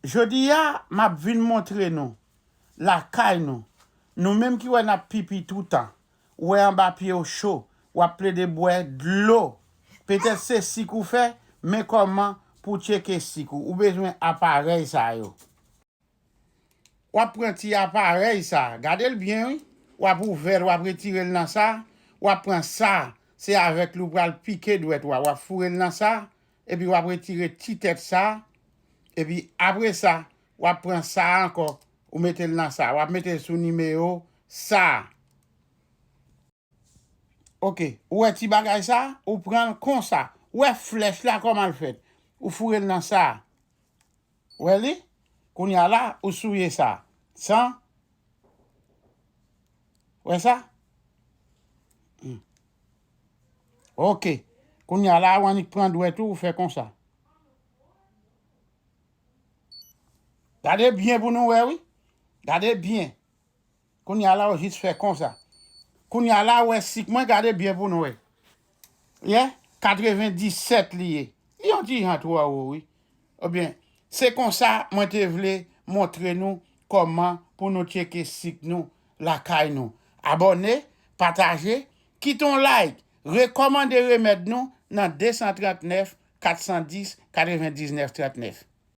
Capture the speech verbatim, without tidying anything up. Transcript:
Jodi a, m ap vin montre nou, lakay nou, nou menm ki wè n ap pipi toutan, ou wè anba pye w cho, w ap plede bwè dlo. Petèt se sik ou fè, men kòman pou tcheke sik ou, ou bezwen aparèy sa yo. W ap pran ti aparèy sa, gade l byen wi, w ap ouvè l, w ap retire l nan sa, w ap pran sa, se avèk li w pral pike dwèt ou a, w ap foure l nan sa, epi w ap retire ti tèt sa, epi apre sa, w ap pran sa ankò, ou mete l nan sa, w ap mete l sou nimewo sa. Oke, ou wè ti bagay sa, ou pran l konsa, ou wè flèch la kòman l fèt, ou foure l nan sa. Ou wè li? Kounye a la, ou souye sa. San. Ou wè sa? Hmm. Oke. Kounye a la, ou annik pran dwèt ou, ou fè konsa. Gade byen pou nou wè, wi. Gade byen. Kounye a la, ou jis fè konsa. Kounye a la, ou wè sik mwen, gade byen pou nou wè. Yeah? Katrevendisèt li ye. Li yon ti jan twò wo, wi. Ebyen, se konsa mwen te vle montre nou kòman pou nou tcheke sik nou lakay nou. Abòne, pataje, kite yon like, rekòmande remèd nou nan de san trannèf, kat san dis, katrevendiznèf trannèf.